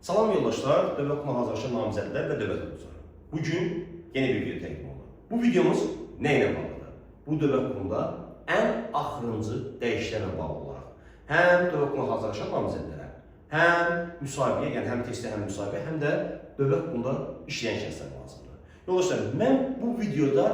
Salam yoldaşlar, dövlət qulluğuna hazırlaşan namizədlər və dövlət qulluqçuları. Bu gün yeni bir video təqdim olunur. Bu videomuz nə ilə bağlıdır? Bu dövlət qulluğunda ən axırıncı dəyişikliklərlə bağlı olaraq həm dövlət qulluğuna hazırlaşan namizədlərə, həm müsahibəyə, yəni həm testə, həm müsahibəyə, həm də dövlət qulluğunda işləyən şəxslər lazımdır. Yoldaşlar, mən bu videoda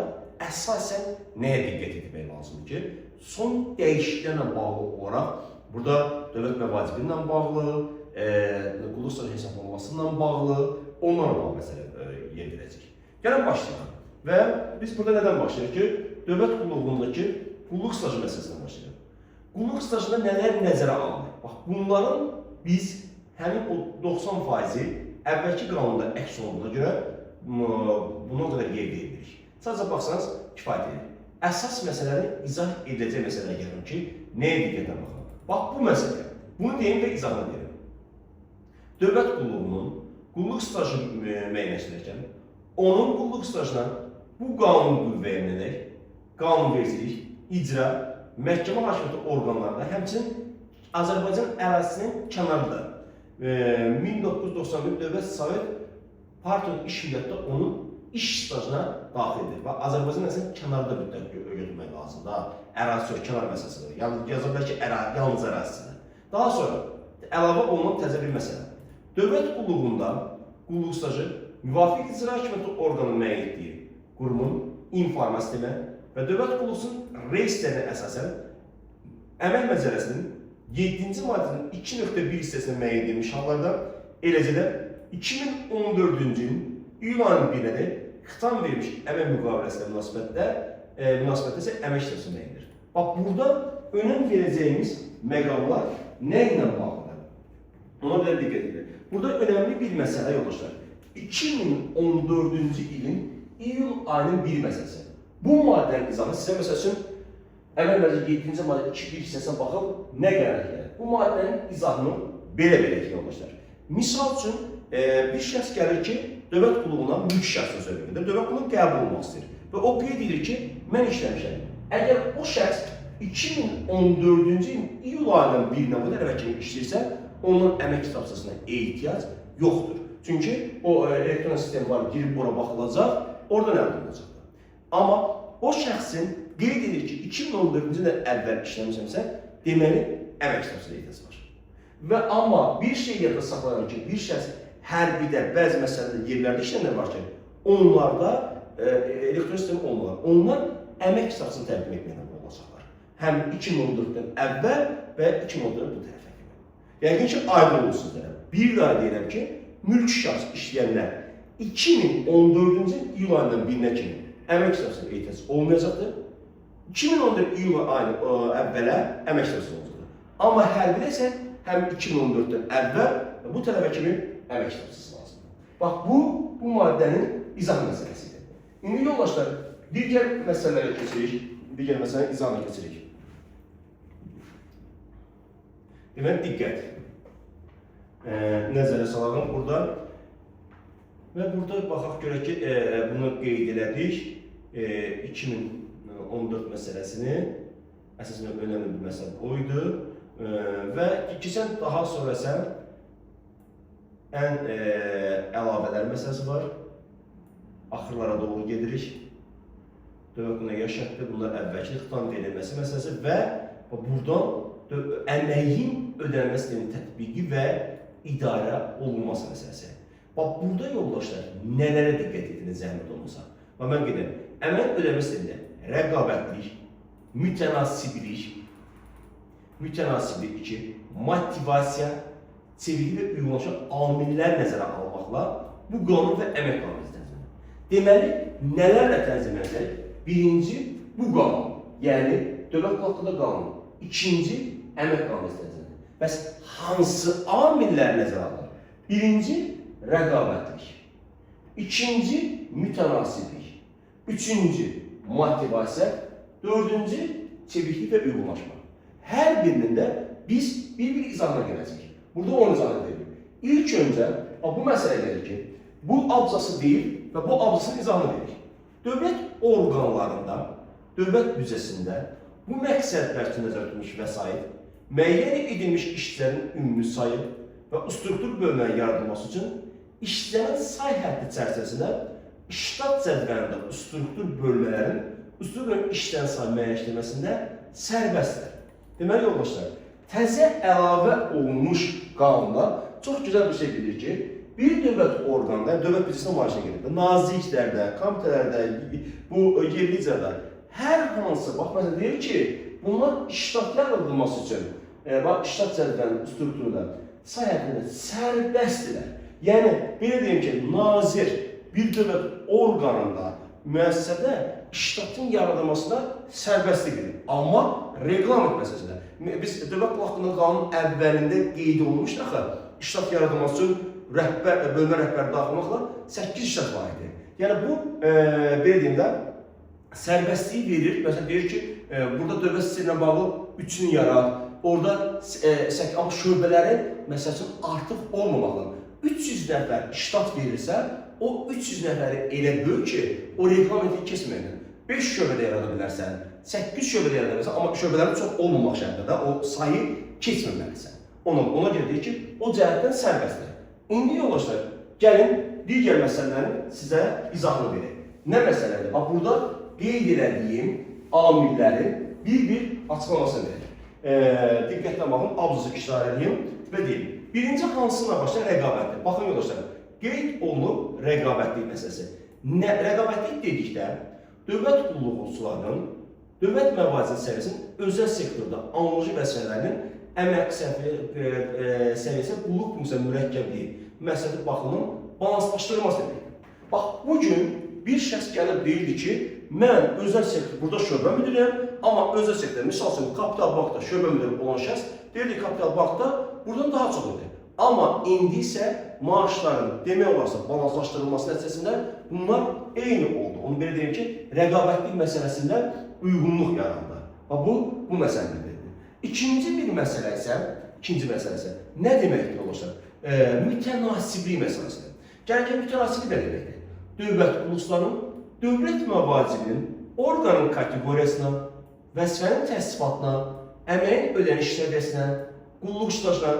əsasən nəyə diqqət etmək lazımdır ki, son dəyişikliklərlə bağlı olaraq burada dövlət məvacibi ilə bağlı, qulluq stajı hesablanması ilə bağlı, onlarla bağlı məsələ yer verəcək. Gəlin başlayaq. Və biz burada nədən başlayırıq ki, dövlət qulluğundakı qulluq stajı məsələsindən başlayırıq. Qulluq stajında nələr nəzərə alınır? Bax, bunların biz həmin o 90%-i əvvəlki qanunda əks olunduğuna görə buna o qədər yer vermirik. Sadəcə baxsanız kifayət edir. Əsas məsələni izah ediləcək məsələyə gəlirim ki, nəyə diqqətlə baxın. Bax bu məsələ. Bunu deyim və izahını deyim. Dövlət qulluğunun qulluq stajı müəyyənləşdirərkən onun qulluq stajına bu qanun qüvvəyə minənək qanunvericilik, icra, məhkəmə hakimiyyəti orqanlarında, həmçinin Azərbaycan ərazisinin kənarında 1991 Dövlət Sovet Partiyanın iş müddəti onun iş stajına daxil edilir. Və Azərbaycan ərazisinin kənarda müddət götürmək lazımdır. Ha. Ərazisi yox, kənar məsələsidir. Yəni yaza bilər ki, yalnız ərazisində. Daha sonra əlavə olunan təzə bir məsələ. Dövlət qulluğunda qulluq stajı müvafiq icra hakimiyyəti orqanı müəyyən etdiyi qurumun informasiya sistemi və dövlət qulluqçunun reyestrinə əsasən Əmək Məcəlləsinin 7-ci maddəsinin 2.1 hissəsində müəyyən edilmiş hallarda, eləcə də 2014-cü ilin iyul ayının 1-nə xitam verilmiş əmək müqaviləsinə münasibətdə isə əmək stajı müəyyən edilir. Bax, burada önəm verəcəyimiz məqamlar nə ilə bağlıdır? Ona belə diqqət edin. Burada önəmli bir məsələ yoldaşlar. 2014-cü ilin iyul ayının 1 məsələsi. Bu maddənin izahı sizə məsəl üçün Əmək Məcəlləsi 7-ci maddə 2.1 hissəsinə baxıb nə qərar gəlir? Bu maddənin izahını belə verək yoldaşlar. Misal üçün bir şəxs gəlir ki, dövlət qulluğuna mülki şəxsin söhbətidir. Dövlət qulluğuna qəbul olmaq istəyir. Və o qeyd edir ki, mən işləmişəm. Əgər o şəxs 2014-cü ilin iyul ayının 1-nə bu tərəfə kimi işləyirsə, onun əmək kitabçasına ehtiyac yoxdur. Çünki o elektron sistem var, girib ora baxılacaq, oradan əldə olunacaqdır. Amma o şəxsin qeyd edir ki, 2014-cü ildən əvvəl işləmişəmsə, deməli əmək kitabçasına ehtiyac var. Və amma bir şey yadda saxlayın ki, bir şəxs hərbidə bəzi məsələdə yerlərdə işləyənlər var ki, onlarda elektron sistem olmur. Onlar əmək kitabçasını təqdim etməklə olacaqlar. Həm 2014-dən əvvəl və 2014-dən bu tərəfə kimi. Yəqin ki, aydın olsun sizlərə. Bir daha deyirəm ki, mülki şəxs işləyənlər 2014-cü iyul ayından 1-nə kimi əmək kitabçasına ehtiyac olmayacaqdır. 2014 iyul ayının əvvələ əmək kitabçası olacaqdır. Amma hərbidə isə həm 2014-dən əvvəl və bu tərəfə kimi əmək kitabçası lazımdır. Bax, bu maddənin izah məsələsidir. İndi yoldaşlar, digər məsələlərə keçirik. Digər məsələnin izahına keçirik. Deməli, diqqət. Nəzərə salalım burada. Və burada baxaq görək ki, bunu qeyd elədik. 2014 məsələsini. Əsasında önəmli bir məsələ o idi. Və keçən daha sonra isə ən əlavələr məsələsi var. Axırlara doğru gedirik. Dövlət qulluğuna yaş həddi, bunlar əvvəlki xitam verilməsi məsələsi və buradan əməyin ödənilmə sisteminin tətbiqi və idarə olunması məsələsi. Bax, burada yoldaşlar, nələrə diqqət edin zəhmət olmasa. Bax, mən qeyd edirəm. Əməyin ödənilmə sistemində rəqabətlik, mütənasiblik 2, motivasiya, çeviklik və uyğunlaşan amillər nəzərə almaqla bu qanun və əmək qanunu tənzimlənir. Deməli, nələrlə tənzimlənəcək? Birinci, bu qanun, yəni dövlət qulluğu haqqında qanun. İkinci, əmək qanunu tənzimlənir. Bəs hansı amillər nəzərə alınır? Birinci, rəqabətlik. İkinci, mütənasiblik. Üçüncü, motivasiya. Dördüncü, çeviklik və uyğunlaşma. Hər birinin də biz bir-bir izahına gələcəyik. Burada onu izah edirik. İlk öncə bu məsələ gəlir ki, bu abzası deyil və bu abzasının izahını veririk. Dövlət orqanlarında, dövlət büdcəsində bu məqsədlər üçün nəzərdə tutulmuş vəsait, müəyyən edilmiş işçilərin ümumi sayı və və struktur bölmələrin yaradılması üçün işçilərin say həddi çərçivəsində ştat cədvəlində struktur bölmələrin struktur işçilərin sayı müəyyənləşdirilməsində sərbəstdir. Deməli yoldaşlar, təzə əlavə olunmuş qanuna çox gözəl bir şey bilir ki, bir dövlət orqanında, yəni dövlət büdcəsinə müraciət edir. Nazirliklərdə, komitələrdə, bu yerli icrada hər hansı, bax məsələn deyir ki, bunlar ştat yaradılması üçün, bax ştat cədvəlinin strukturunda say həddində sərbəstdirlər. Yəni belə deyim ki, nazir bir dövlət orqanında, müəssisədə ştatın yaradılmasında sərbəstlik verir. Amma reqlament məsələsində biz dövlət qulluğu haqqında qanunun əvvəlində qeyd olunmuşdu axı, ştat yaradılması üçün rəhbər, bölmə rəhbəri daxil olmaqla 8 ştat var idi. Yəni bu belə deyim də sərbəstliyi verir. Məsələn deyir ki, burada dövlət sistemi ilə bağlı 3-ünü yarat. Orada amma şöbələri məsəl üçün artıq olmamaqla 300 nəfər ştat verirsə, o 300 nəfəri elə böyük ki, o reqlamenti keçməyən. 5 şöbədə yarada bilərsən, 8 şöbədə yarada bilərsən, amma şöbələrin çox olmamaq şərtində də o sayı keçməməlisən. Ona görə deyir ki, o cəhətdən sərbəstdir. İndi yoldaşlar, gəlin digər məsələlərin sizə izahını verək. Nə məsələdir? Bax, burada qeyd elədiyim amillərin bir-bir açıqlamasını verək. Diqqətlə baxın, abzası işarə edeyim və deyim. Birinci hansına başlayır? Rəqabətdir. Baxın yoldaşlar, qeyd olunub rəqabətlik məsələsi. Rəqabətlik dedikdə, dövlət qulluqçularının, dövlət məvacibinin səviyyəsinin özəl sektorda analoji vəzifələrinin əmək səviyyəsi qulluq funksiyası mürəkkəbliyi məsələsi baxımından balanslaşdırılması deməkdir. Bax, bugün bir şəxs gəlib deyirdi ki, mən özəl sektor burada şöbə müdiriyəm, amma özəl sektor, misal üçün Kapital Bankda şöbə müdiri olan şəxs deyirdi ki, Kapital Bankda buradan daha çox idi. Amma indi isə maaşların demək olarsa balanslaşdırılması nəticəsində bunlar eyni oldu. Onu belə deyim ki, rəqabətlik məsələsində uyğunluq yarandı. Bax, bu məsələdir. İkinci bir məsələ isə, nə deməkdir yoldaşlar? Mütənasiblik məsələsidir. Gəlin ki, mütənasiblik nə deməkdir? Dövlət qulluqçularının, dövlət məvacibinin orqanın kateqoriyasına, vəzifənin təsnifatına, əməyin ödəniş səviyyəsinə, qulluq stajına,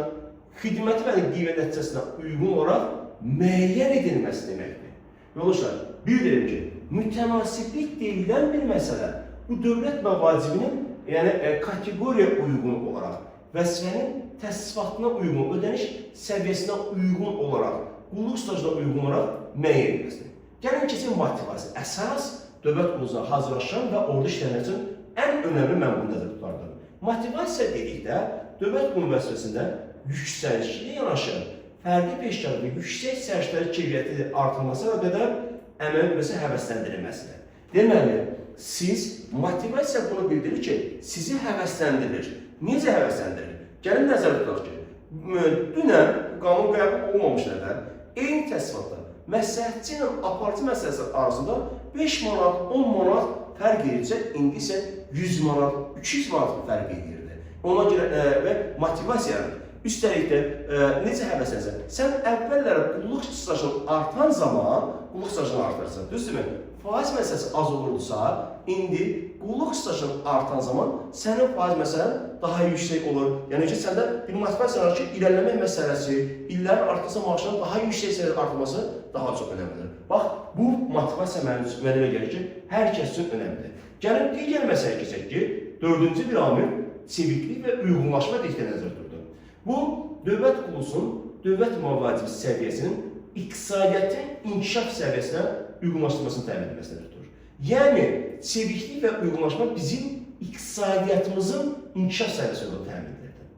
xidməti və qiymət nəticəsinə uyğun olaraq müəyyən edilməsi deməkdir. Yoldaşlar, bildirim ki, mütənasiblik deyilən bir məsələ bu dövlət məvacibinin, yəni kateqoriya uyğun olaraq, vəzifənin təsnifatına uyğun, ödəniş səviyyəsinə uyğun olaraq, qulluq stajına uyğun olaraq müəyyən edilməsidir. Gəlin keçin motivasiya. Əsas dövlət qulluğuna hazırlaşan və orada işləyənlər üçün ən önəmli mən bunu nəzərdə tutardım. Motivasiya dedikdə dövlət qulluğu vəzifəsində yüksəlişlə yanaşı fərdi peşəkar və yüksək səriştəli keyfiyyəti artırılması və qədər əməl etməsi həvəsləndirilməsidir. Deməli, siz motivasiya bunu bildirir ki, sizi həvəsləndirir. Necə həvəsləndirir? Gəlin nəzərdə tutaq ki, dünən qanun qəbul olmamış əvvəl eyni təsnifatda məsləhətçi ilə aparıcı məsələsi arasında 5 manat, 10 manat fərq edirsə, indi isə 100 manat, 200 manat fərq edirdi. Ona görə və motivasiya yaranır. Üstəlik də necə həvəslənsən? Sən əvvəllərə qulluq stajın artan zaman qulluq stajını artırırsan, düzdürmü? Faiz məsələsi az olurdusa, indi qulluq stajın artan zaman sənin faiz məsələn daha yüksək olur. Yəni ki, səndə bir motivasiya var ki, irəliləmək məsələsi, illərin artması, maaşların daha yüksək səviyyədə artması daha çox önəmlidir. Bax, bu motivasiya mənim mənə gəlir ki, hər kəs üçün önəmlidir. Gəlin digər məsələyə keçək ki, dördüncü bir amil çeviklik və uyğunlaşma dedikdə nəzərdə tutulur. Bu, dövlət qulluğunun, dövlət məvacibi səviyyəsinin iqtisadiyyatın inkişaf səviyyəsinə uyğunlaşdırılmasını təmin edilməsinə tutur. Yəni, çeviklik və uyğunlaşma bizim iqtisadiyyatımızın inkişaf səviyyəsini təmin edir.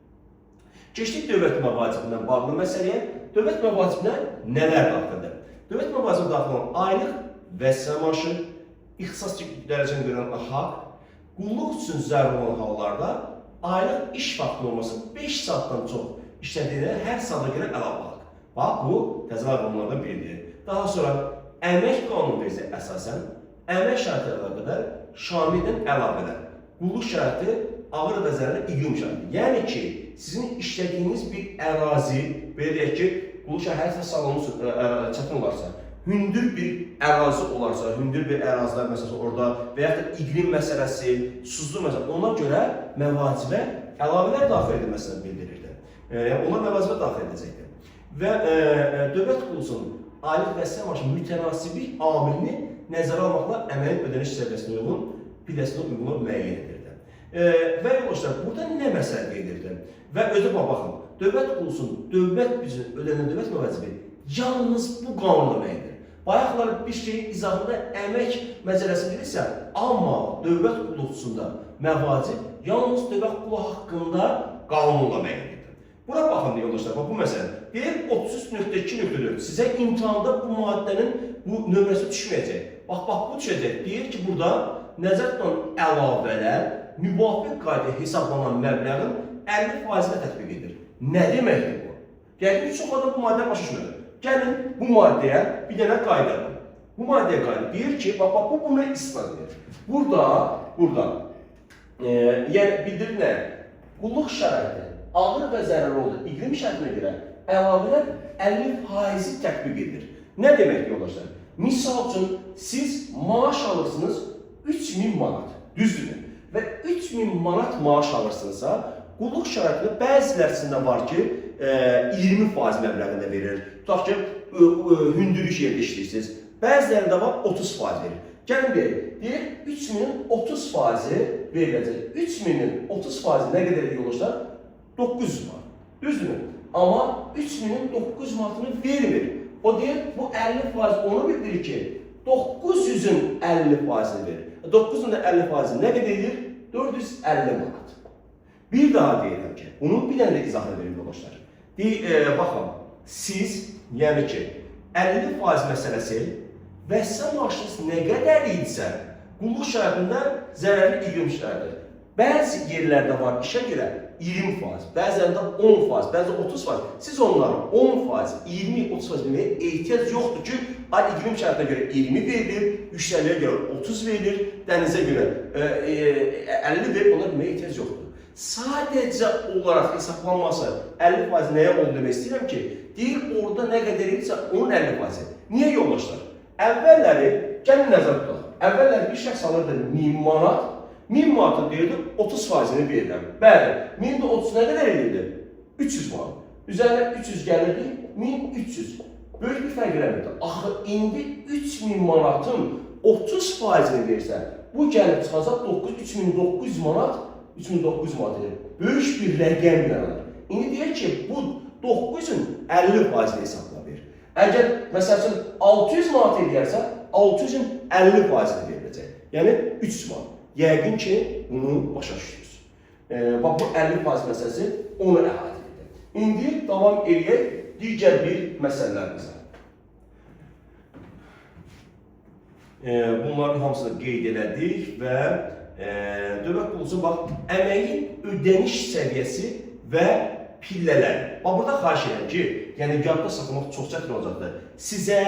Keçdik dövlət məvacibindən bağlı məsələyə. Dövlət məvacibinə nələr daxildir? Dövlət məvacibinə daxil olan aylıq vəzifə maaşı, ixtisas dərəcəni görən haqq, qulluq üçün zəruri olan hallarda aylıq iş vaxtı norması 5 saatdan çox işlədiyinə hər saata görə əlavə haqq. Bax, bu təzə qanunlardan biridir. Daha sonra əmək qanunu versə əsasən əmək şəraiti əlaqədar şamil edən əlavələr. Qulluq şəraiti, ağır və zərərli iqlim şəraiti. Yəni ki, sizin işlədiyiniz bir ərazi, belə deyək ki, qulluq şəraiti hər sağlamlıq çətin olarsa, hündür bir ərazi olarsa, hündür bir ərazilər məsələsi orada və yaxud da iqlim məsələsi, susuzluq məsələsi, ona görə məvacibə əlavələr daxil edilməsini bildirirdi. Yəni onlar məvacibə daxil ediləcəkdir. Və dövlət qulluqçunun aylıq vəzifə maaşı mütənasiblik amilini nəzərə almaqla əməyin ödəniş səviyyəsinə uyğun, pilləsinə uyğun müəyyən edirdi. Və yoldaşlar, burada nə məsələ qeyd edirdi? Və özü baxın, dövlət qulluqçunun dövlət büdcəsindən ödənilən dövlət məvacibi yalnız bu qanunla müəyyən edilir. Bayaqlar bir şeyin izahında əmək məcəlləsində bilirsə, amma dövlət qulluqçusunda məvacib yalnız dövlət qulluğu haqqında qanunla müəyyən edilir. Bura baxın yoldaşlar, bax bu məsələ. Deyir 33.2.4 sizə imtahanda bu maddənin bu nömrəsi düşməyəcək. Bax bu düşəcək. Deyir ki, burada nəzərdə tutulan əlavələr müvafiq qayda hesablanan məbləğin 50%-nə tətbiq edilir. Nə deməkdir bu? Yəqin ki, çox adam bu maddəni başa düşmədi. Gəlin bu maddəyə bir dənə qayda var. Bu maddəyə qayda deyir ki, bax bu buna istinad edir. Burada yəni bildirir nə? Qulluq şəraiti ağır və zərərli oldu. İqlim şərtinə görə əlavələr 50% tətbiq edilir. Nə deməkdir yoldaşlar? Misal üçün siz maaş alırsınız 3000 manat, düzdürmü? Və 3000 manat maaş alırsınızsa, qulluq şəraitində bəzilərisində var ki, 20% məbləğində verir. Tutaq ki, hündürlük yerdə işləyirsiniz. Bəzilərində var 30% verir. Gəlin deyək, deyir 3000-in 30% veriləcək. 3000-in 30% nə qədər yoldaşlar? 900 manat. Düzdürmü? Amma 3000-in 900 manatını vermir. O deyir, bu 50% onu bildirir ki, 900-ün 50%-ni verir. 900-ün də 50% nə qədər edir? 450 manat. Bir daha deyirəm ki, bunun bir dənə də izahını verim yoldaşlar. Baxın, siz, yəni ki, 50% məsələsi vəzifə maaşınız nə qədər idisə, qulluq şəraitində zərərli iqlim şəraiti. Bəzi yerlərdə var işə görə 20%, bəzilərində 10%, bəzilərində 30%. Siz onları 10%, 20, 30% bilməyə ehtiyac yoxdur ki, ay iqlim şəraitinə görə 20 verilir, yüksəkliyə görə 30 verilir, dənizə görə 50 verilir, onlara bilməyə ehtiyac yoxdur. Sadəcə olaraq hesablanması 50% nəyə oldu demək istəyirəm ki, deyir orada nə qədər idisə onun 50%. Niyə yoldaşlar? Əvvəlləri, gəlin nəzər tutaq, əvvəlləri bir şəxs alırdı 1000 manat, 1000 manatı deyirdi 30%-ni verirəm. Bəli, 1000-də 30 nə qədər edirdi? 300 manat. Üzərinə 300 gəlirdi, 1300. Böyük bir fərq eləmirdi. Axı indi 3000 manatın 30%-ni versə, bu gəlib çıxacaq 3900 manat, 3900 manat edir. Böyük bir rəqəm yaranır. İndi deyir ki, bu 900-ün 50%-ni hesabla verir. Əgər məsəl üçün 600 manat eləyərsə, 600-ün 50%-ni veriləcək. Yəni 300 manat. Yəqin ki, bunu başa düşdünüz. Bax, bu 50% məsələsi onu əhatə edir. İndi davam eləyək digər bir məsələlərimizə. Bunların hamısını qeyd elədik və dövlət qulluqçusu bax, əməyin ödəniş səviyyəsi və pillələr. Bax, burada xahiş edirəm ki, yəni yadda saxlamaq çox çətin olacaqdır. Sizə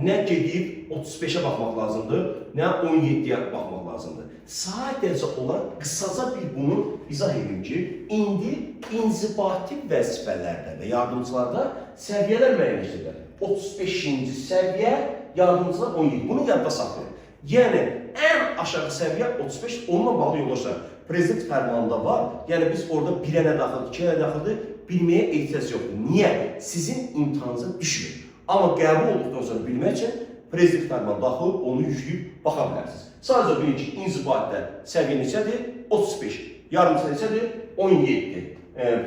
nə gedib 35-ə baxmaq lazımdır, nə 17-yə baxmaq lazımdır. Sadəcə olaraq qısaca bir bunu izah edim ki, indi inzibati vəzifələrdə və yardımcılarda səviyyələr müəyyənləşdirilir. 35-ci səviyyə, yardımcılar 17. Bunu yadda saxlayın. Yəni, ən aşağı səviyyə 35, onunla bağlı yoldaşlar. Prezident fərmanında var. Yəni, biz orada 1-ə nə daxildir, 2-ə nə daxildir, bilməyə ehtiyac yoxdur. Niyə? Sizin imtahanınıza düşmür. Amma qəbul olduqdan sonra bilmək üçün prezident fərmanı daxil, onu yükləyib baxa bilərsiniz. Sadəcə bilin ki, inzibatdə səviyyə neçədir? 35. Yardımcı neçədir? 17.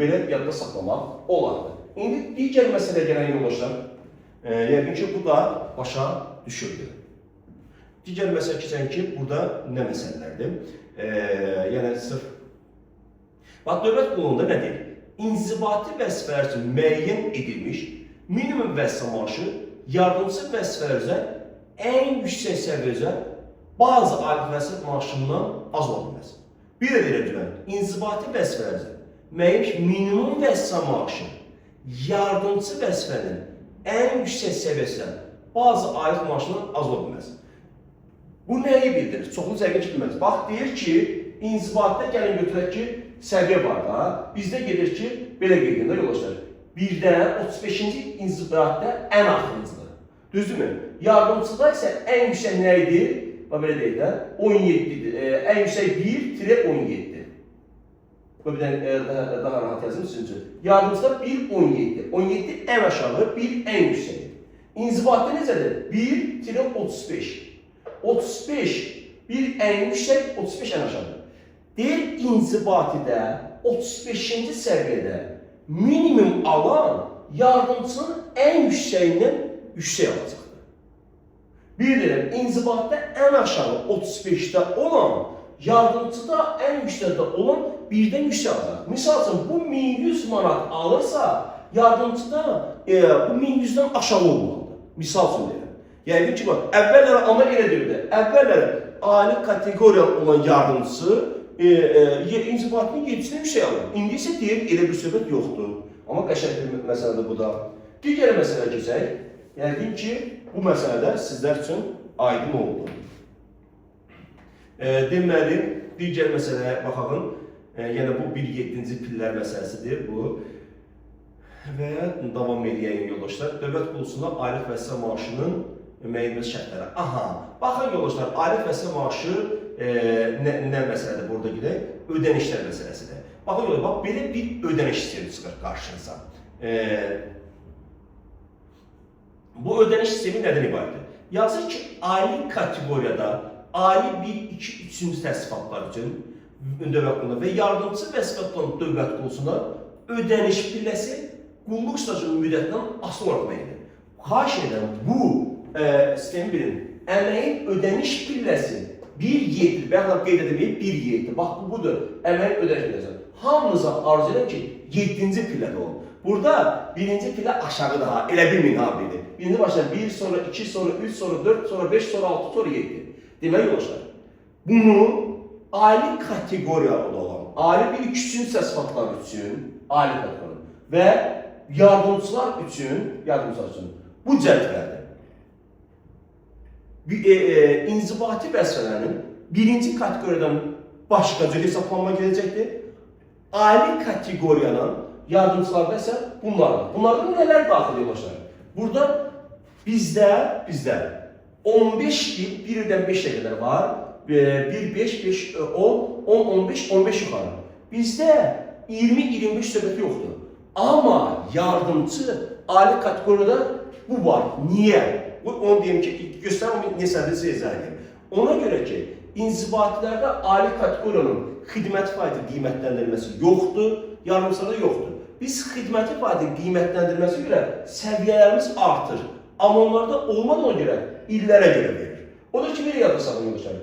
Belə yadda saxlamaq olardı. İndi digər məsələyə gələn yoldaşlar, yəqin ki, bu da başa düşürdü. Digər məsələ keçən ki, burada nə məsələlərdir? Yəni, sırf... Bax, dövlət qulluğunda nə deyir? İnzibati vəzifələr üçün müəyyən edilmiş minimum vəzifə maaşı yardımçı vəzifələr üzrə ən yüksək səviyyə üzrə bazı aylıq vəzifə maaşından az ola bilməz. Bir də deyirəm ki, inzibati vəzifələr üzrə müəyyən minimum vəzifə maaşı yardımçı vəzifənin ən yüksək səviyyəsindən bazı aylıq maaşından az ola bilməz. Bu nəyi bildirir? Çoxunuz yəqin ki, bilməz. Bax, deyir ki, inzibatda gəlin götürək ki, səviyyə var da. Bizdə gedir ki, belə qeyd edin də yoldaşlar. Birdə 35-ci inzibatda ən axırıncıdır. Düzdürmü? Yardımçıda isə ən yüksək nə idi? Bax, belə deyək də, 17-dir. Ən yüksək 1-17. Bu bir dənə daha rahat yazım sizin üçün. Yardımçıda 1.17. 17 ən aşağı, 1 ən yüksəyi. İnzibatda necədir? 1,35. 35 1 ən yüksək, 35 ən aşağıdır. Deyir inzibatidə 35-ci səviyyədə minimum alan yardımçının ən yüksəyindən yüksək alacaqdır. Bir deyirəm, inzibatda ən aşağı 35-də olan, yardımçıda ən yüksəkdə olan birdən yüksək alacaq. Misal üçün, bu 1100 manat alırsa, yardımçıda bu 1100-dən aşağı olmalıdır. Misal üçün deyirəm. Yəqin ki, bax, əvvəllərə amma elə deyirdi. Əvvəllərə ali kateqoriya olan yardımçısı inzibatının 7-sindən yüksək alır. İndi isə deyir, elə bir söhbət yoxdur. Amma qəşəng bir məsələdir bu da. Digər məsələ keçək. Yəqin ki, bu məsələdə sizlər üçün aydın oldu. Deməli, digər məsələyə baxaq. Yəni bu 1.7-ci pillər məsələsidir bu. Və davam eləyək yoldaşlar. Dövlət qulluqçusunda aylıq vəzifə maaşının müəyyən şərtləri. Aha, baxın yoldaşlar, aylıq vəzifə maaşı nə məsələdir burada gedək? Ödənişlər məsələsidir. Baxın yoldaşlar, bax belə bir ödəniş sistemi çıxır qarşınıza. Bu ödəniş sistemi nədən ibarətdir? Yazır ki, ali kateqoriyada ali 1, 2, 3-cü təsnifatlar üçün dövlət qulluğunda və yardımçı vəzifə tutan dövlət qulluqçusunda ödəniş pilləsi qulluq stajının müddətindən asılı olaraq müəyyən edilir. Xahiş edirəm, bu sistemi bilin. Əməyin ödəniş pilləsi 1.7, bayaq qeyd edilməyib 1.7. Bax, bu budur. Əməyin ödəniş pilləsi. Hamınıza arzu edirəm ki, 7-ci pillədə olun. Burada birinci pillə aşağı daha, elə bilməyin ha biri. Birinci başlayır 1, sonra 2, sonra 3, sonra 4, sonra 5, sonra 6, sonra 7. Demək yoldaşlar, bunu ali kateqoriyada olan, ali 1, 2, 3-cü təsnifatlar üçün, ali kateqoriya və yardımçılar üçün, bu cədvəldə inzibati vəzifələrinin birinci kateqoriyadan başqa cür hesablanma gedəcəkdir. Ali kateqoriyanın yardımçılarda isə bunlardır. Bunlardan nələr daxil yoldaşlar? Burada bizdə 15 il, 1 ildən 5-ə qədər var. 1, 5, 5, 10, 10, 15, 15 yuxarı. Bizdə 20-25 söhbəti yoxdur. Amma yardımçı ali kateqoriyada bu var. Niyə? Bu, onu deyim ki, göstərim, niyə səbəbi sizə izah edeyim. Ona görə ki, inzibatilərdə ali kateqoriyanın xidməti faizi qiymətləndirilməsi yoxdur, yardımçılarda yoxdur. Biz xidməti faizi qiymətləndirilməsi görə səviyyələrimiz artır. Amma onlarda olmadığına görə illərə görə verir. O da ki, bir yadda saxlayın yoldaşlar.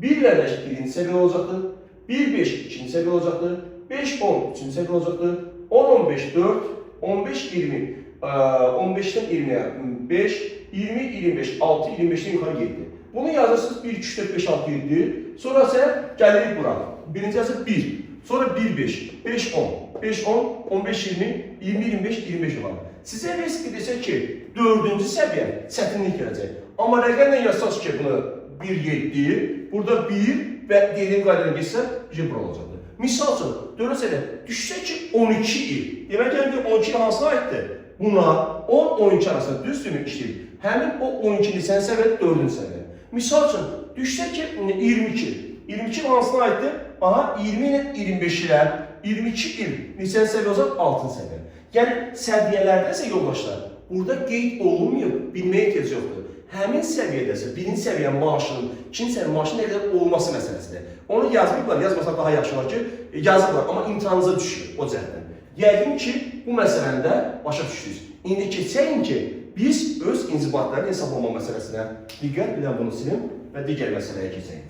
1 ilə 5 birinci səviyyə olacaqdır, 1-5 ikinci səviyyə olacaqdır, 5-10 üçüncü səviyyə olacaqdır, 10-15 4, 15-20, 15-dən 20-yə 5, 20-25 6, 25-dən yuxarı 7. Bunu yazırsınız 1, 2, 3, 4, 5, 6, 7. Sonra isə gəlirik bura. Birinci yazır 1, sonra 1, 5, 5, 10, 5, 10, 15, 20, 20, 25, 25 yuxarı. Sizə risk desə ki, 4-cü səviyyə çətinlik gələcək. Amma rəqəmlə yazsaz ki, bunu 1, 7, burada 1 və dediyim qaydada getsə, bir olacaqdır. Misal üçün, 4-cü səviyyə düşsə ki, 12 il. Demək ki, 12 il hansına aiddir? Buna 10-12 arasında düzdürmü işləyir? Həmin o 12-ci səviyyə 4-cü səviyyə. Misal üçün, düşsə ki, 22. 22 il hansına aiddir? Aha, 20 ilə 25 ilə 22 il neçənci səviyyə olacaq? 6-cı səviyyə. Yəni, səviyyələrdə isə yoldaşlar, burada qeyd olunmayıb, bilməyə ehtiyac yoxdur. Həmin səviyyədəsə birinci səviyyə maaşının, ikinci səviyyə maaşının nə qədər olması məsələsidir. Onu yazmayıblar, yazmasaq daha yaxşı olar ki, yazıblar, amma imtahanınıza düşür o cəhətdən. Yəqin ki, bu məsələni də başa düşdünüz. İndi keçəyin ki, biz öz inzibatlarını hesablama məsələsinə diqqət bilən bunu silim və digər məsələyə keçəyim.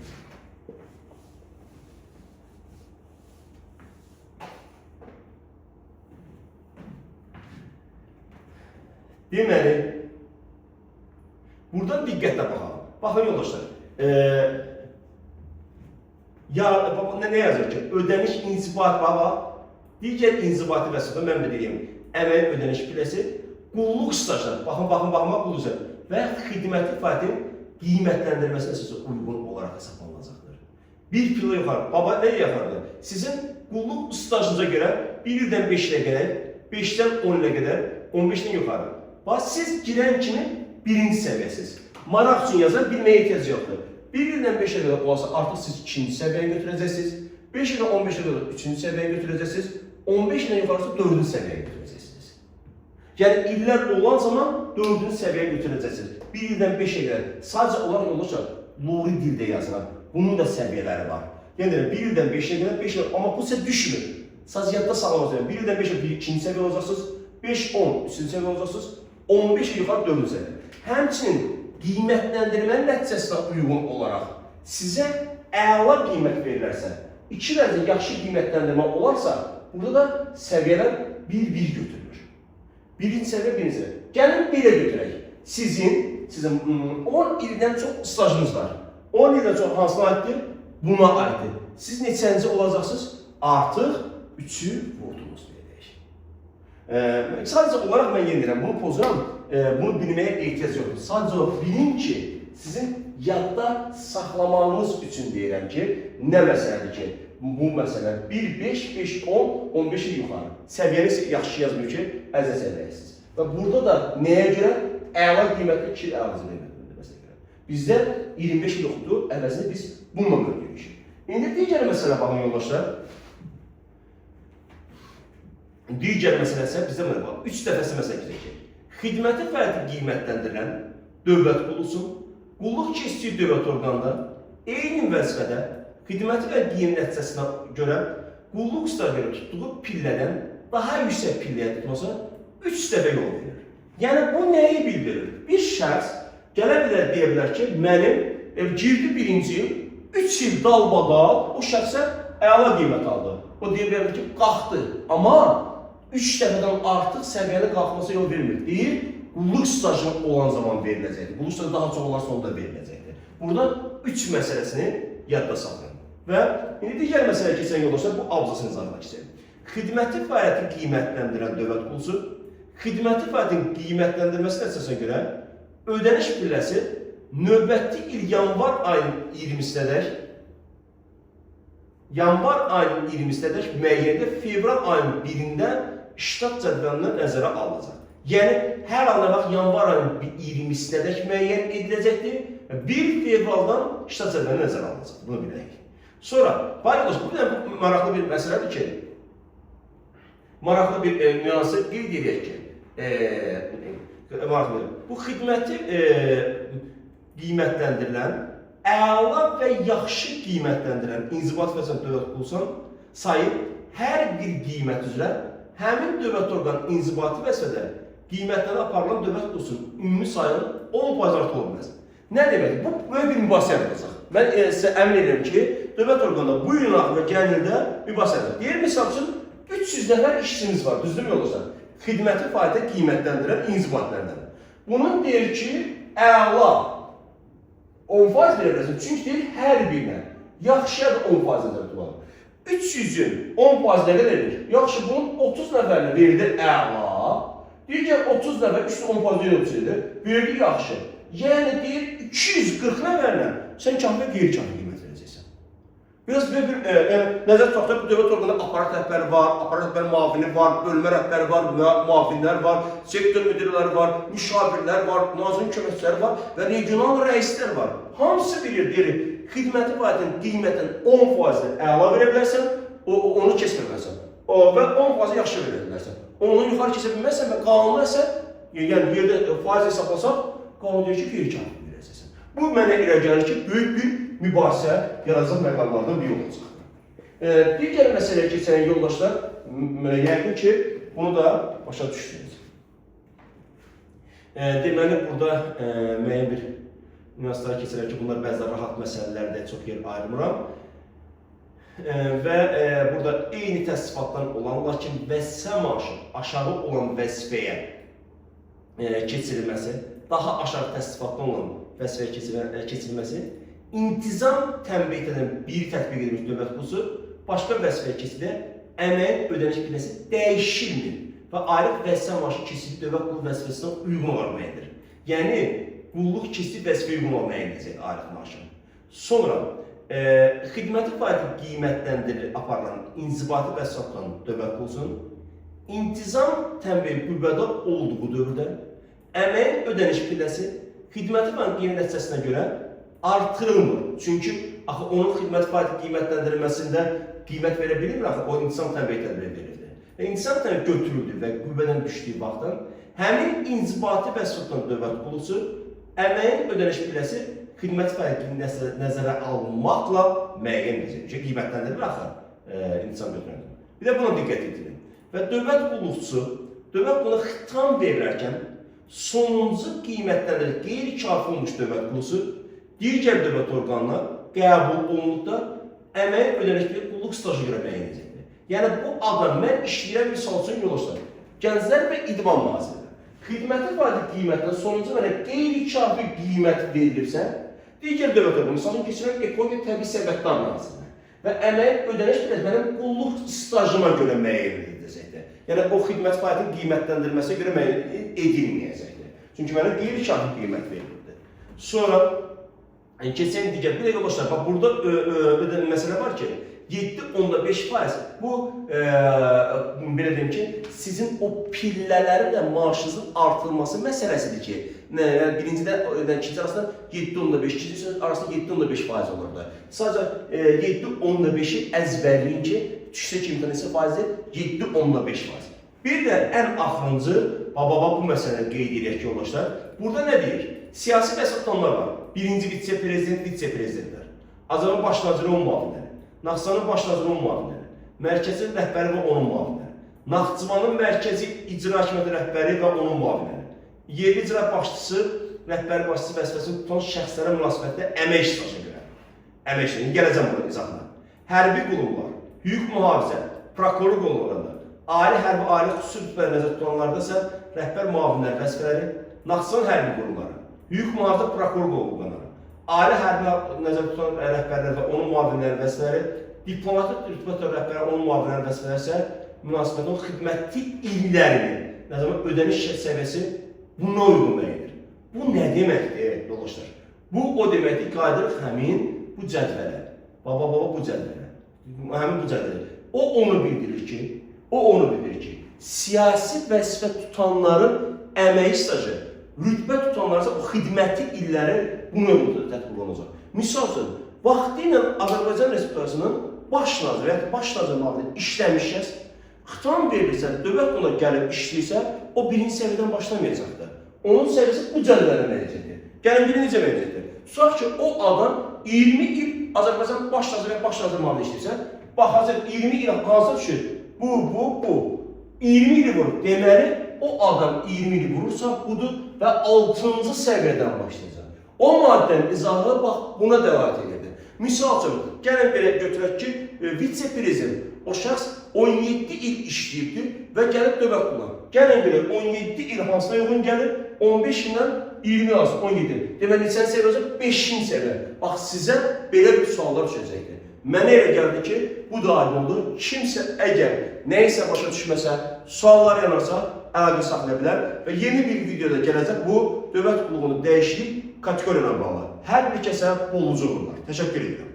Deməli, buradan diqqətlə baxalım. Baxın yoldaşlar, nə yazır ki, ödəniş inzibat baba, digər inzibati vəsfə, mən də deyim, əməyin ödəniş pilləsi, qulluq stajları, baxın, baxın, baxın, qulluq stajları və xidməti faizi qiymətləndirilməsinə əsası uyğun olaraq hesablanılacaqdır. Bir pillə yuxarı, baba nə yuxarıdır? Sizin qulluq stajınıza görə 1 ildən 5 ilə qədər, 5-dən 10 ilə qədər, 15-dən yuxarı. Bax, siz girən kimi birinci səviyyəsiz. Maraq üçün yazar, bilməyə ehtiyac yoxdur. 1 ildən 5 ilə qədər olarsa, artıq siz ikinci səviyyəni götürəcəksiniz. 5 ildən 15 ilə 3-cü səviyyəyə götürüləcəksiniz. 15 ildən yuxarısı 4-cü səviyyəyə götürüləcəksiniz. Yəni illər olan zaman 4-cü səviyyəyə götürüləcəksiniz. 1 ildən 5-ə qədər sadəcə olaraq yoldaşlar lori dildə yazılan. Bunun da səviyyələri var. Yəni 1 ildən 5-ə qədər 5 il, amma bu sizə düşmür. Sadəcə yadda saxlamaq üçün 1 ildən 5-ə 2-ci səviyyə olacaqsınız, 5 10 3-cü səviyyə olacaqsınız, 15 il yuxarı 4-cü səviyyə. Həmçinin qiymətləndirmənin nəticəsinə uyğun olaraq sizə əla qiymət verilərsə, 2 dərəcə yaxşı qiymətləndirmə olarsa, burada da səviyyələr bir-bir götürülür. Birinci səviyyə, birinci səviyyə. Gəlin belə götürək. Sizin 10 ildən çox stajınız var. 10 ildən çox hansına aiddir? Buna aiddir. Siz neçənci olacaqsınız? Artıq 3-ü vurdunuz deyək. Sadəcə olaraq mən yenə deyirəm, bunu pozuram, bunu bilməyə ehtiyac yoxdur. Sadəcə olaraq bilin ki, sizin yadda saxlamağınız üçün deyirəm ki, nə məsələdir ki, bu məsələ 1, 5, 5, 10, 15 il yuxarı. Səviyyəni yaxşı yazmıyor ki, əzə səviyyəsiz. Və burada da nəyə görə? Əla qiymətli 2 il əvəzi məsələ görə. Bizdə 25 il yoxdur, əvəzini biz bununla ödəyirik. İndi digər məsələ baxın yoldaşlar. Digər məsələ isə bizdə mənə bax, 3 dəfəsi məsələ keçir ki, xidməti fərdi qiymətləndirilən dövlət qulluqçu, qulluq keçdiyi dövlət orqanında eyni vəzifədə xidməti və qiymət nəticəsinə görə qulluq stajına görə tutduğu pillədən daha yüksək pilləyə tutmasa 3 dəfə yol verir. Yəni bu nəyi bildirir? Bir şəxs gələ bilər, deyə bilər ki, mənim girdi birinci il, 3 il dalbadal o şəxsə əla qiymət aldı. O deyə bilər ki, qalxdı. Amma 3 dəfədən artıq səviyyənin qalxmasına yol vermir. Deyir, qulluq stajı olan zaman veriləcəkdir. Qulluq stajı daha çox olarsa onda veriləcəkdir. Burada 3 məsələsini yadda saxlayın. Və indi digər məsələyə keçən yoldaşlar bu abzasını izah etmək istəyirəm. Xidməti fəaliyyəti qiymətləndirən dövlət qulluqçusu, xidməti fəaliyyətin qiymətləndirməsi nəticəsinə görə ödəniş pilləsi növbəti il yanvar ayının 20-sinədək yanvar ayının 20-sinədək müəyyəndə fevral ayının 1-də ştat cədvəlindən nəzərə alınacaq. Yəni hər an bax yanvar ayının 20-sinədək müəyyən ediləcəkdir. 1 fevraldan ştat cədvəli nəzərə alınacaq. Bunu bilək. Sonra, bayaq bu da maraqlı bir məsələdir ki, maraqlı bir nüansı qeyd edək ki, maraqlı. Bu xidməti qiymətləndirilən, əla və yaxşı qiymətləndirilən inzibati vəzifə dövlət qulluqçusunun sayı hər bir qiymət üzrə həmin dövlət orqanı inzibati vəzifədə qiymətlənə aparılan dövlət qulluqçusunun ümumi sayının 10% artıq ola bilməz. Nə deməkdir? Bu böyük bir mübahisə yaradacaq. Mən sizə əmin edirəm ki, dövlət orqanında bu ilin axırında gələn ildə mübahisə yaradacaq. Deyir, misal üçün 300 nəfər işçimiz var, düzdürmü yoldaşlar? Xidməti fəaliyyətə qiymətləndirən inzibatlardan. Bunun deyir ki, əla 10% verə bilərsən. Çünki deyir, hər birinə yaxşıya da 10% nəzərdə tutalım. 300-ün 10% nə qədər edir? Yaxşı, bunun 30 nəfərini verdi əla. Deyir ki, 30 nəfər, 310% deyir, 30 edir. Verdi yaxşı. Yəni deyir, 240 nəfərlə sən kafi qeyri-kafi qiymət verəcəksən. Biraz belə bir, yəni, nəzər tutaq da, bu dövlət orqanında aparat rəhbəri var, aparat rəhbəri müavini var, bölmə rəhbəri var, müavinlər var, sektor müdirləri var, müşavirlər var, nazirin köməkçiləri var və regional rəislər var. Hamısı bilir, deyir, xidməti fəaliyyətin qiymətin 10%-ni əla verə bilərsən, onu keçmə bilərsən. Və 10% yaxşı verə bilərsən. Onu yuxarı keçə bilməzsən və qanuna isə, yəni yerdə faiz hesablasaq, qanun deyir ki, qeyri-kafi verəcəksən. Bu mənə elə gəlir ki, böyük bir mübahisə yaradacaq məqamlardan biri olacaq. Digər məsələyə keçən yoldaşlar, yəqin ki, bunu da başa düşdünüz. Deməli, burada müəyyən bir nüanslara keçirək ki, bunlar bəzən rahat məsələlərdə çox yer ayırmıram. Və burada eyni təsnifatdan olan, lakin vəzifə maaşı aşağı olan vəzifəyə keçirilməsi, daha aşağı təsnifatdan olan vəzifəyə keçirilməsi, intizam tənbih edən bir tətbiq edilmiş dövlət qulluqçusu başqa vəzifəyə keçirilsə, əməyin ödəniş pilləsi dəyişilmir və aylıq vəzifə maaşı keçidli dövlət qulluq vəzifəsinə uyğun olaraq müəyyən edilir. Yəni, qulluq keçidli vəzifəyə uyğun olaraq müəyyən ediləcək aylıq maaşı. Sonra, xidməti fəaliyyəti qiymətləndirilir aparılan inzibati vəzifə tutan dövlət qulluqçusunun intizam tənbih qüvvədə olduğu dövrdə əməyin ödəniş pilləsi xidməti fəaliyyəti qiymət nəticəsinə görə artırılmır. Çünki axı onun xidməti fəaliyyəti qiymətləndirilməsində qiymət verə bilmir axı, o insan təbii tədbirə verildi. Və insan təbii götürüldü və qüvvədən düşdüyü vaxtdan həmin inzibati vəzifə tutan dövlət qulluqçusu əməyin ödəniş pilləsi xidmət fərqini nəzərə alınmaqla müəyyən edəcək. Çünki qiymətləndirilir axı insan götürəndə. Bir də buna diqqət yetirin. Və dövlət qulluqçusu dövlət qulluğuna xitam verilərkən sonuncu qiymətləndirilir qeyri-kafi olmuş dövlət qulluqçusu digər dövlət orqanına qəbul olunduqda əməyin ödəniş pilləsi qulluq stajına görə müəyyən edəcəkdir. Yəni bu adam mən işləyirəm misal üçün yoldaşlar. Gənclər və İdman Nazirliyi. Xidməti fəaliyyəti qiymətinə sonuncu mənə qeyri-kafi qiymət verilirsə, digər dövlət orqanı, misal üçün keçirəm Ekologiya Təbii Sərvətlər Nazirliyinə və əməyin ödəniş pilləsi mənim qulluq stajıma görə müəyyən ediləcəkdir. Yəni o xidmət fəaliyyətinin qiymətləndirilməsinə görə müəyyən edilməyəcəkdir. Çünki mənə qeyri-kafi qiymət verilirdi. Sonra keçən digər bir də yoldaşlar, bax burada ödənilən məsələ var ki, 7,5% bu belə deyim ki, sizin o pillələrin də maaşınızın artırılması məsələsidir ki, yəni birincidə ikinci arasında 7,5, ikinci arasında 7,5% olurdu. Sadəcə 7,5-i əzbərləyin ki, düşsə ki, imtahan etsə faizi 7,5%. Bir də ən axırıncı, baba bu məsələni qeyd edək ki, yoldaşlar, burada nə deyir? Siyasi vəzifə tutanlar var. Birinci vitse-prezident, vitse-prezidentlər. Azərbaycan baş naziri onun müavinləri. Naxçıvanın baş naziri onun müavinləri. Mərkəzin rəhbəri və onun müavinləri. Naxçıvanın mərkəzi icra hakimiyyəti rəhbəri və onun müavinləri. Yerli icra başçısı, rəhbəri başçısı vəzifəsini tutan şəxslərə münasibətdə əmək stajına görə. Əmək stajına, gələcəm buna izahına. Hərbi qurumlar, hüquq mühafizə, prokurorluq qurumlarında, ali hərbi, ali xüsusi rütbələri nəzərdə tutanlarda isə rəhbər müavinlər vəzifələri, Naxçıvan hərbi qurumları, hüquq mühafizə, prokurorluq orqanları, ali hərbi nəzərdə tutan rəhbərlər və onun müavinləri vəzifələri, diplomatik rütbə rəhbəri, onun müavinləri vəzifələri isə münasibətinin xidməti illərini, nə zaman ödəniş səviyyəsi buna uyğun müəyyən. Bu nə deməkdir, yoldaşlar? Bu o deməkdir ki, qayıdırıq həmin bu cədvələ. Baba bu cədvələ. Həmin bu cədvələ. O onu bildirir ki, siyasi vəzifə tutanların əmək stajı, rütbə tutanların isə o xidməti illəri buna uyğun tətbiq olunacaq. Misal üçün, vaxtilə Azərbaycan Respublikasının baş naziri və ya baş nazir müavini işləmiş şəxs xitam verilirsə, dövlət qulluğuna gəlib işləyirsə, o birinci səviyyədən başlamayacaqdır. Onun səviyyəsi bu cədvələ müəyyən. Gəlin bilin necə müəyyən. Tutaq ki, o adam 20 il Azərbaycan baş naziri və baş nazir müavini işləyirsə, bax hazır 20 il hansına düşür? Bu. 20 ili vurur. Deməli, o adam 20 ili vurursa budur və 6-cı səviyyədən başlayacaq. O maddənin izahı bax buna dəlalət edirdi. Misal üçün, gəlin belə götürək ki, vitse-prezident o şəxs 17 il işləyibdir və gəlib dövlət qulluğuna. Gəlin belə 17 il hansına uyğun gəlir? 15 ildən 20 arası 17. Deməli, neçənci səviyyə olacaq? 5-ci səviyyə. Bax, sizə belə bir suallar düşəcəkdir. Mənə elə gəldi ki, bu da aydın oldu. Kimsə əgər nəyisə başa düşməsə, suallar yanarsa, əlaqə saxlaya bilər və yeni bir videoda gələcək bu dövlət qulluğunu dəyişiklik kateqoriya ilə bağlı. Hər bir kəsə bol uğurlar. Təşəkkür edirəm.